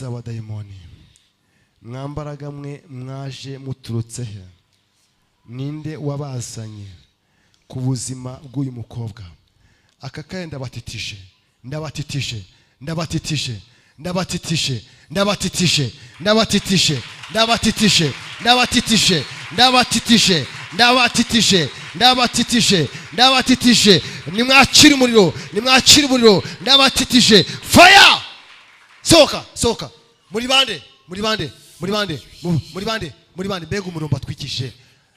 Z'abadayimoni mwambaraga mwe mwaje muturutse he? Ninde wabazanye ku buzima bw'uyu mukobwa? Aka kanya ndabatitije, ndabatitije, ndabatitije, ndabatitije, ndabatitije, ndabatitije, ndabatitije, ndabatitije, ndabatitije, ndabatitije, ndabatitije, ndabatitije. Nimwakire umuriro, nimwakire umuriro, ndabatitije. Fire! Sohoka, sohoka. Muri bande? Muri bande? Muri bande? Muri bande? Muri bande? Mbega umuriro mbatwikije!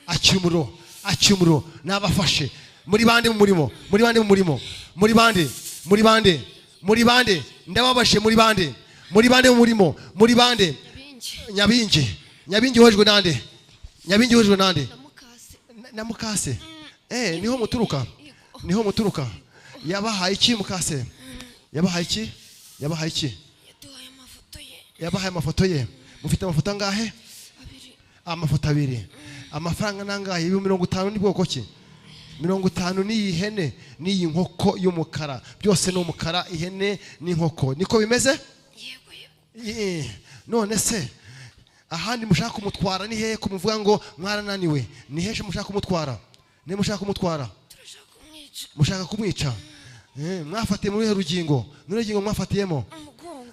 Akira umuriro, akira umuriro, nabafashe. Muri bande mu murimo? Muri bande mu murimo? Muri bande? Muri bande? Muri bande? Ndababashe. Muri bande? Muri bande mu murimo? Muri bande? Nyabingi. Nyabingi. Nyabingi wejwe nande? Nyabingi wejwe nande? Na mukase. Na mukase. Niho muturuka? Niho muturuka? Yabahaye iki mukase? Yabahaye iki? Yabahaye iki? Yaduhaye amafoto ye. Yabahaye amafoto ye. Mufite amafoto angahe? Abiri. Amafoto abiri. Amafaranga nangahe? 50,000. Ni bwoko ki? 50 n'iyi hene n'iyi nkoko y'umukara. Byose ni umukara, ihene n'inkoko, niko bimeze? Yego, yego. None se ahandi mushaka kumutwara ni hehe, kumuvuga ngo mwarananiwe? Ni hehe mushaka kumutwara? Ni mushaka kumutwara? Turashaka kumwica. Mushaka kumwica. Mwafatiye muri rugingo? Muri rugingo mwafatiyemo?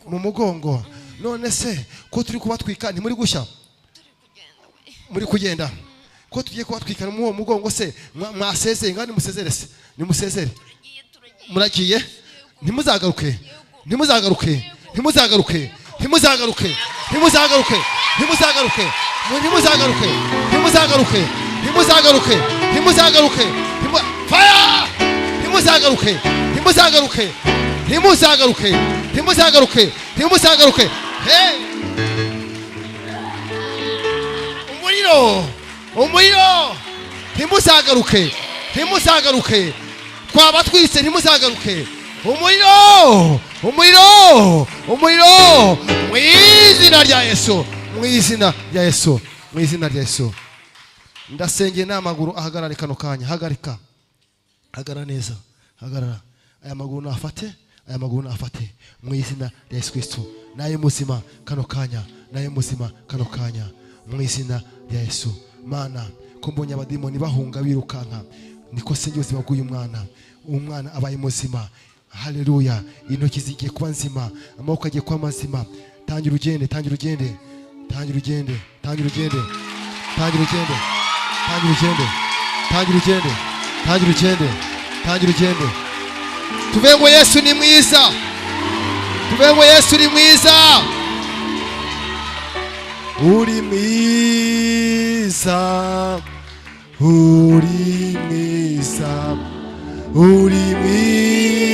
Umugongo. Mu mugongo. None se ko turi kubatwika ntimuri gushya? Turi kugenda we. Muri kugenda. Ko tugiye kubatwika mu uwo mugongo se, mwasezeye? Ngaho nimusezere se, nimusezere. Turagiye, turagiye. Muragiye, ntimuzagaruke, ntimuzagaruke, ntimuzagaruke, ntimuzagaruke, ntimuzagaruke, ntimuzagaruke, ntimuzagaruke, ntimuzagaruke, ntimuzagaruke, ntimuzagaruke. Fire! Ntimuzagaruke, ntimuzagaruke, ntimuzagaruke, ntimuzagaruke, ntimuzagaruke. Hey! Umuriro, umuriro! Ntimuzagaruke, ntimuzagaruke, twabatwitse, ntimuzagaruke. Umuriro, umuriro, umuriro, mu izina rya Yesu, mu izina rya Yesu, mu izina rya Yesu. Ndasengeye n'amaguru ahagarare kano kanya. Hagarika, hagarara neza, hagarara. Aya maguru nafate, aya maguru nafate mu izina rya Yesu Kristo. Naye muzima kano kanya, naye muzima kano kanya mu izina rya Yesu. Mana, ko mbonye abadimoni bahunga birukanka, niko sengeye ubuzima bw'uyu mwana. Umwana abaye muzima. Haleluya! Intoki zigiye kuba nzima, amaboko agiye kuba mazima. Tangira ugende, tangira ugende, tangira ugende, tangira ugende, tangira ugende, tangira ugende, tangira ugende, tangira ugende, tangira ugende. Tuve ngo Yesu ni mwiza, tuve ngo Yesu ni mwiza. Uri mwiza, uri mwiza, uri mwiza,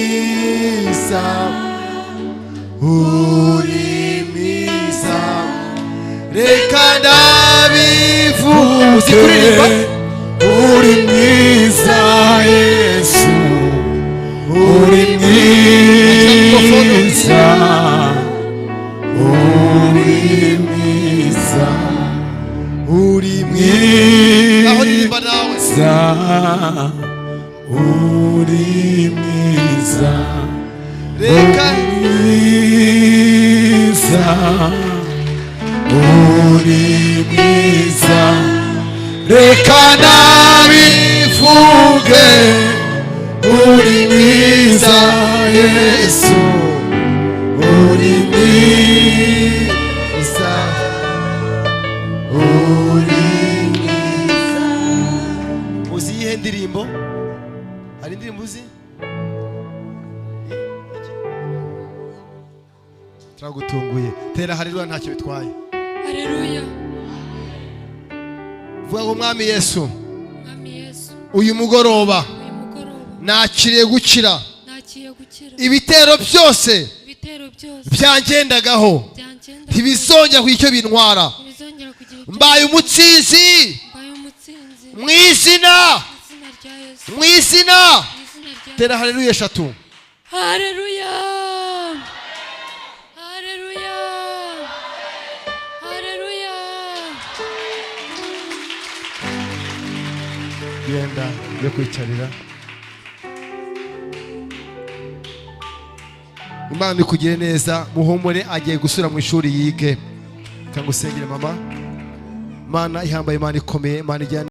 uri mwiza, reka ndabivuze. Uzi kuririmba? Uri mwiza Yesu, uri mwiza, uri mwiza. Uri mwiza, aho ririmba nawe. Mwiza, uri mwiza. Reka. Mwiza, uri mwiza, reka nabivuge. Uri mwiza Yesu, uri mwiza, uri mwiza. Uzi iyihe ndirimbo? Hari indirimbo uzi? Iki? Turagutunguye. Tera haleluya, ntacyo bitwaye. Haleluya. Vuga ngo: "Mwami Yesu, Mwami Yesu, uyu mugoroba uyu mugoroba nakiriye gukira. Nakiye gukira. Ibitero byose Ibitero byose byangendagaho byangenda ntibizongera kugira icyo bintwara. Ntibizongera kugira icyo. Mbaye umutsinzi Mbaye umutsinzi mu izina mu izina rya Yesu, mu izina. Mu izina rya Tera haleluya eshatu. Haleluya, haleluya, haleluya. Genda yo kwicarira. Imana ikugire neza. Muhumure, agiye gusubira mu ishuri yige. Kangusengere mama. Mana ihambaye, Imana ikomeye, Imana ijyana.